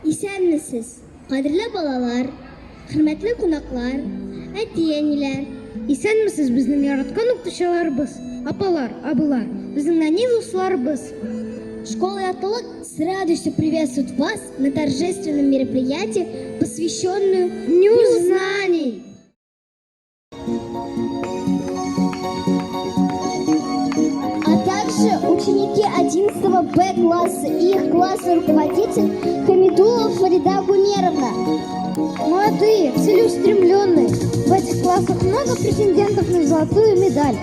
Исәнмесез, кадерле балалар, хөрмәтле кунаклар, әти-әниләр. Исәнмесез, безнең яраткан укытучыларыбыз, апалар, абыйлар, безнең нәни дусларыбыз. Школа Ятылык с радостью приветствует вас на торжественном мероприятии, посвященном Дню знаний! А также ученики 11 Б класса и их классный руководитель Хамидулова Фарида Гумеровна. Молодые, целеустремленные. В этих классах много претендентов на золотую медаль.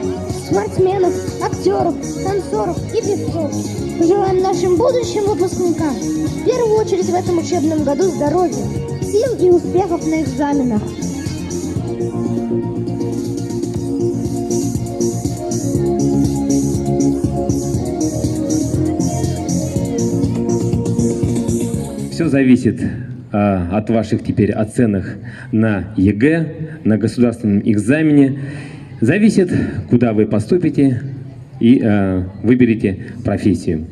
Спортсменов, актеров, танцоров и певцов. Желаем нашим будущим выпускникам в первую очередь в этом учебном году здоровья, сил и успехов на экзаменах. Все зависит от ваших теперь оценок на ЕГЭ, на государственном экзамене. Зависит, куда вы поступите и выберете профессию.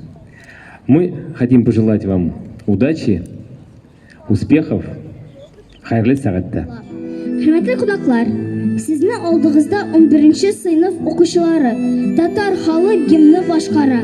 Мы хотим пожелать вам удачи, успехов. Хәерле сәгатьтә. Хөрмәтле кунаклар, сезнең алдыгызда 11 сыйныф укучылары татар халык гимны башкара.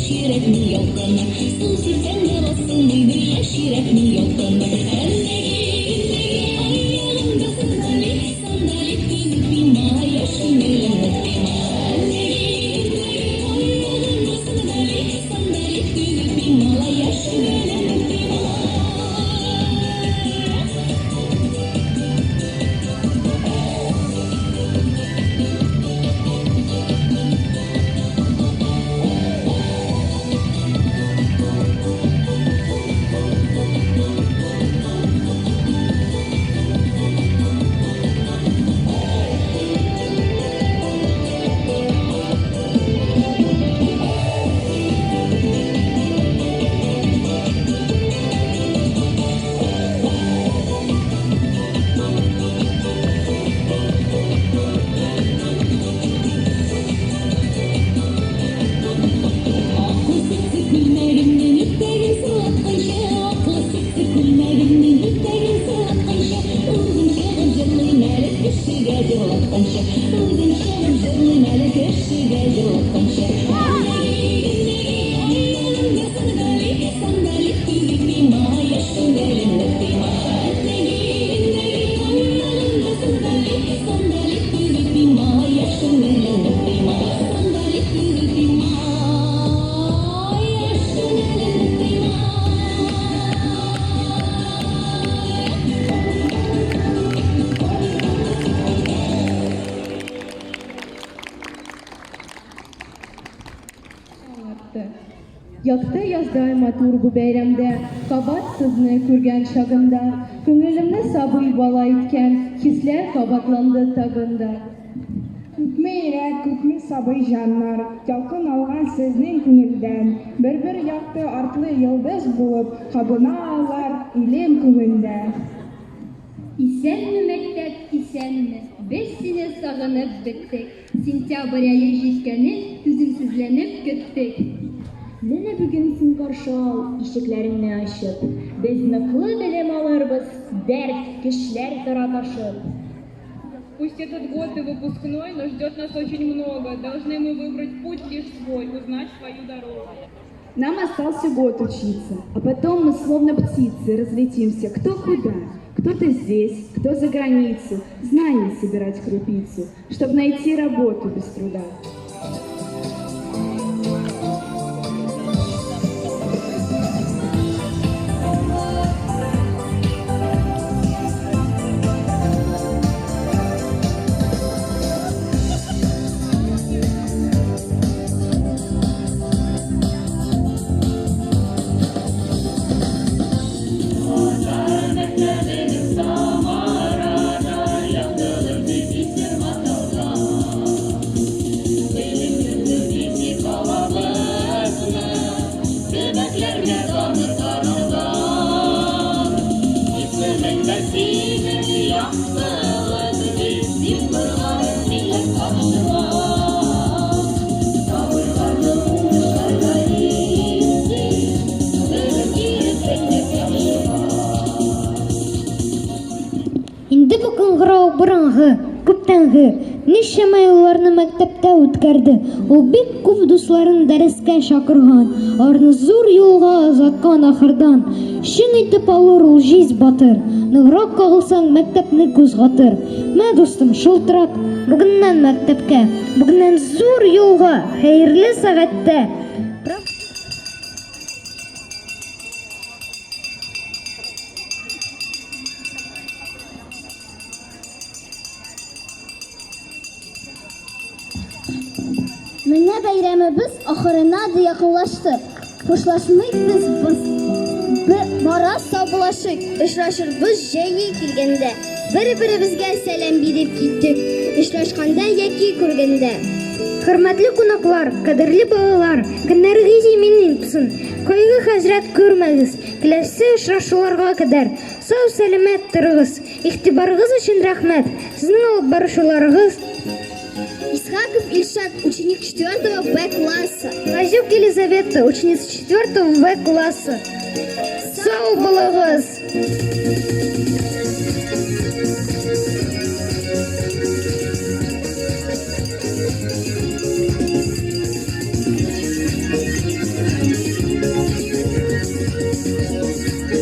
Яшь йөрәкнең ялкыны. Су сирсәң дә басылмый яшь йөрәкнең ялкыны. Әннәги, аягымда сандалит, сандалит түгел пима, яшь күңелемне тыйма. Әннәги, аягымда сандалит, сандалит түгел пима, яшь күңелемне тыйма. Аклы ситсы күлмәгемнең итәген сылатканчы, аклы ситсы күлмәгемнең итәген сылатканчы, үзем чыгып җырлыйм әле кешегә җырлатканчы, үзем чыгып җырлыйм әле кешегә җырлатканчы. Аягымда сандалит, сандалит түгел пима, яшь күңелемне тыйма. Аягымда сандалит, сандалит түгел пима, яшь күңелемне тыйма. Сандалит түгел пима, яшь күңелемне тыйма. Аңлатты. Якты яздай матур бу бәйрәмдә, кабат сезне күргән чагымда, күңелемне сабый бала иткән хисләр кабатланды тагын да. Күпме йөрәк, күпме сабый җаннар ялкын алган сезнең күңелдән. Бер-бер якты артлы йолдыз булып кабына алар илем күгендә. Исәнме, мәктәп, исәнме! Без сине сагынып беттек. Сентябрь ае җиткәнен түземсезләнеп көттек. Менә бүген син каршы ал, ишекләреңне ачып. Без ныклы белем алырбыз, дәрт, көчләр тора ташып. Пусть этот год и выпускной, но ждет нас очень много. Должны мы выбрать путь лишь свой, узнать свою дорогу. Нам остался год учиться, а потом мы словно птицы разлетимся кто куда, кто-то здесь, кто за границу, знаний собирать крупицу, чтобы найти работу без труда. Инде бу кыңгырау борынгы, күптәнге, ничәмә елларны мәктәптә үткәрде. Ул бик күп дусларын дәрескә чакырган, аларны зур юлга озаткан ахырдан. Чың итеп алыр ул җиз батыр, ныграк кагылсаң, мәктәпне кузгатыр. Мә, дустым, шылтырат, бүгеннән мәктәпкә, бүгеннән зур юлга, хәерле сәгатьтә. Менә бәйрәмебез ахырына да якынлашты. Хушлашмыйк без без бара саубуллашыйк. Очрашырбыз җәе килгәндә. Бер-беребезгә сәлам биреп киттек. Очрашканда яки күргәндә. Хөрмәтле кунаклар, кадерле балалар, көннәрегез имин узсын. Кайгы-хәсрәт күрмәгез. Киләсе очрашуларга кадәр сау-сәламәт торыгыз. Игътибарыгыз өчен рәхмәт. Сезнең алып баручыларыгыз Исхаков Ильшат, ученик 4 Б класса. Лазюк Елизавета, ученица 4 В класса. Сау булыгыз! Thank you.